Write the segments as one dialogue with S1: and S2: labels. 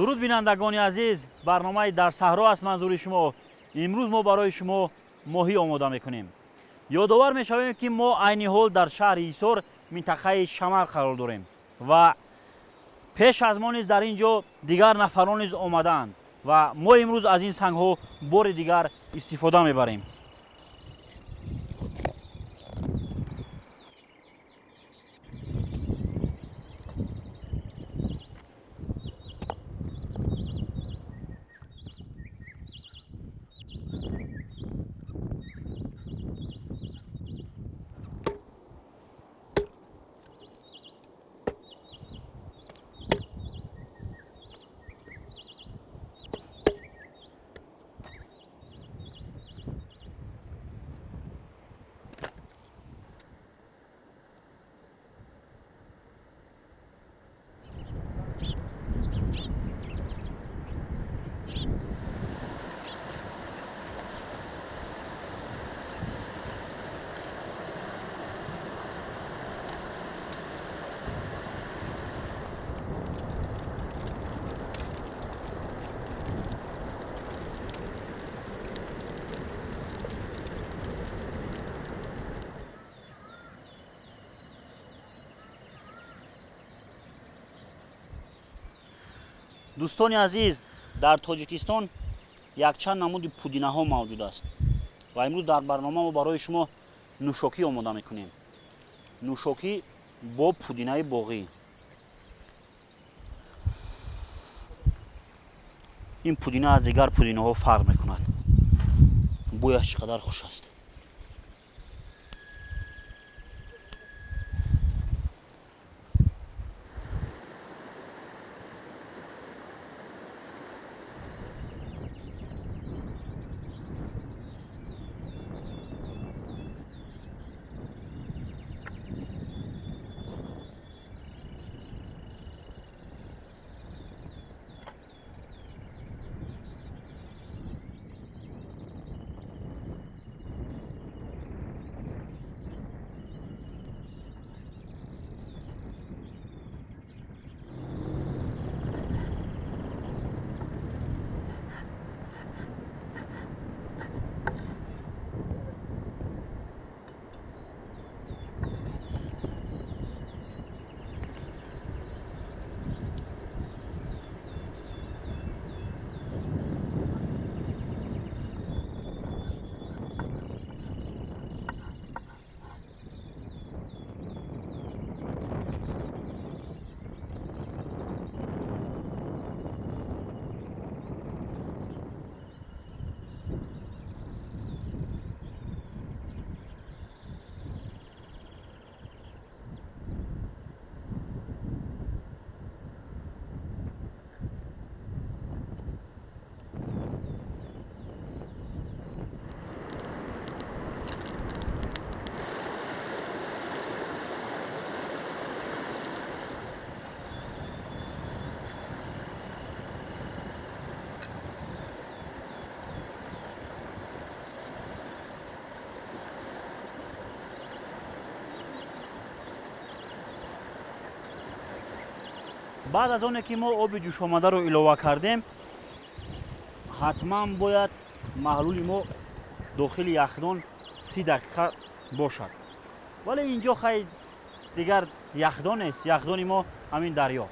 S1: Дуруд, бинандагони азиз, барномаи «Дар саҳро» аст манзури шумо. Имрӯз мо барои шумо моҳӣ омода мекунем. Ёдовар мешавем, ки мо айни ҳол дар шаҳри Ҳисор, минтақаи Шамар қарор дорем ва пеш аз мо низ дар ин ҷо дигар нафарон низ омадаанд ва мо имрӯз аз ин сангҳо бори дигар истифода мебарем. Дӯстони азиз, дар Тоҷикистон якчанд намуди пудинаҳо мавҷуд аст ва имрӯз дар барнома мо барои шумо нӯшокӣ омода мекунем. Нӯшокӣ бо пудинаи боғӣ. Ин пудина аз дигар пудинаҳо фарқ мекунад. Бӯяш чӣ қадар хуш аст. Баъд аз оне ки мо оби ҷӯшомадаро илова кардем, ҳатман бояд маҳлули мо дохили яхдон 30 дақиқа бошад. Вале инҷо хай дигар яхдон нест, яхдони мо ҳамин дарё.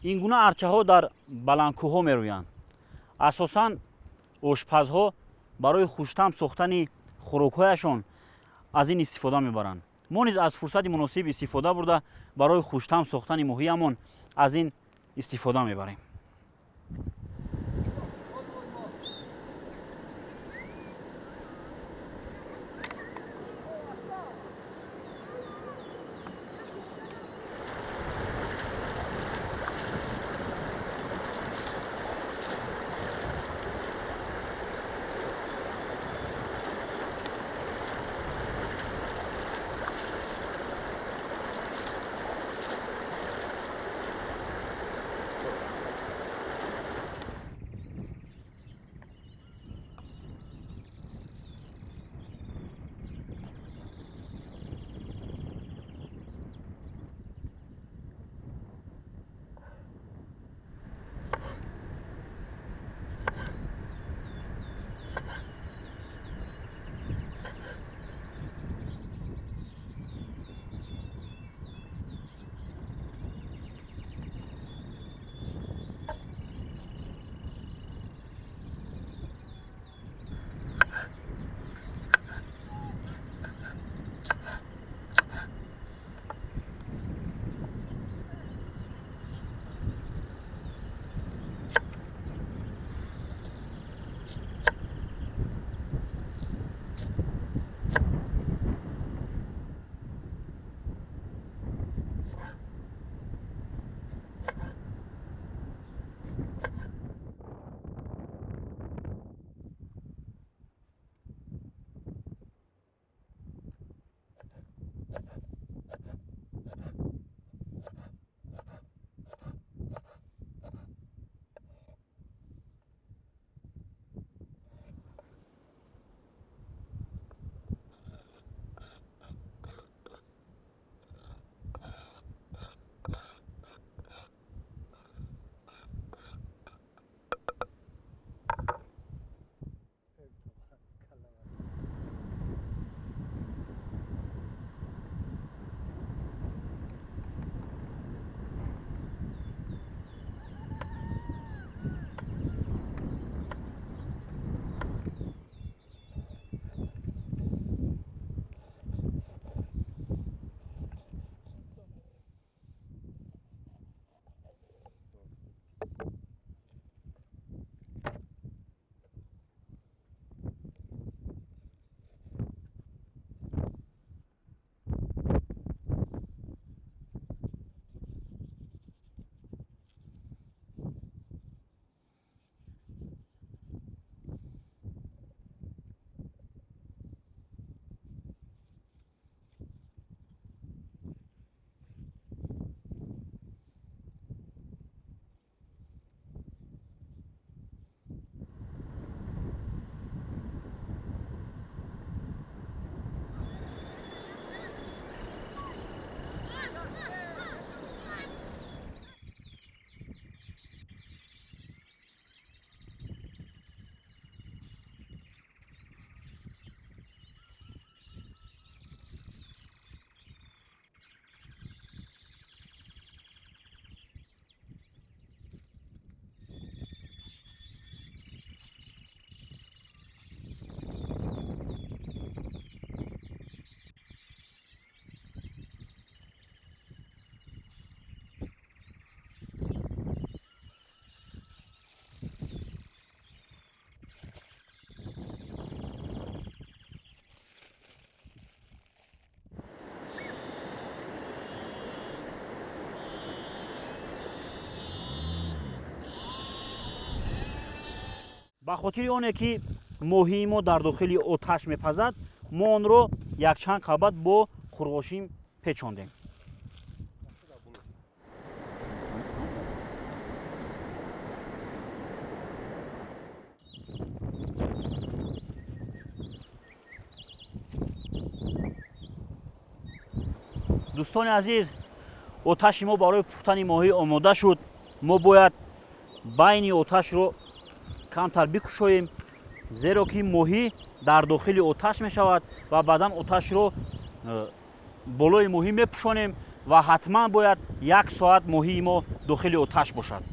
S1: Ин гуна арчаҳо дар баландкӯҳҳо мерӯянд. Асосан ошпазҳо барои хуштам сохтани хӯрокҳояшон аз ин истифода мебаранд. Мо низ аз фурсати муносиб истифода бурда, барои хуштам сохтани моҳиямон аз ин истифода мебарем. Ба хотири оне ки моҳии мо дар дохили оташ мепазад, мо онро якчанд қабат бо қурғошин печондем. Дӯстони азиз, оташи мо барои пухтани моҳӣ омода шуд. Мо бояд байни оташро камтар бикушоем, зеро ки моҳӣ дар дохили оташ мешавад ва баъдан оташро болои моҳӣ мепӯшонем ва ҳатман бояд 1 соат моҳии мо дохили оташ бошад.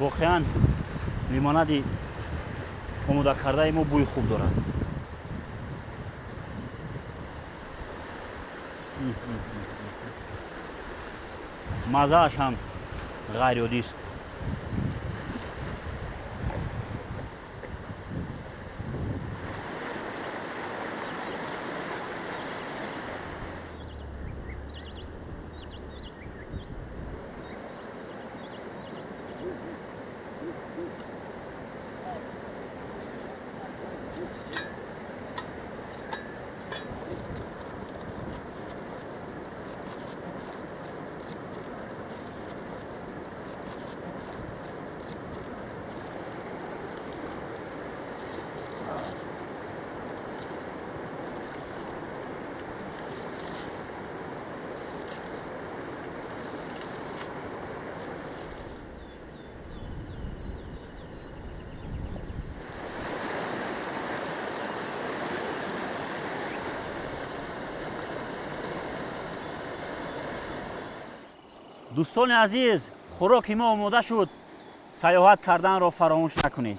S1: Воқеан лимонади омода кардаи мо бӯи хуб дорад. Маззааш ҳам ғайриоддист. Дӯстони азиз, хӯроки мо омода шуд. Сайёҳат карданро фаромӯш накунед.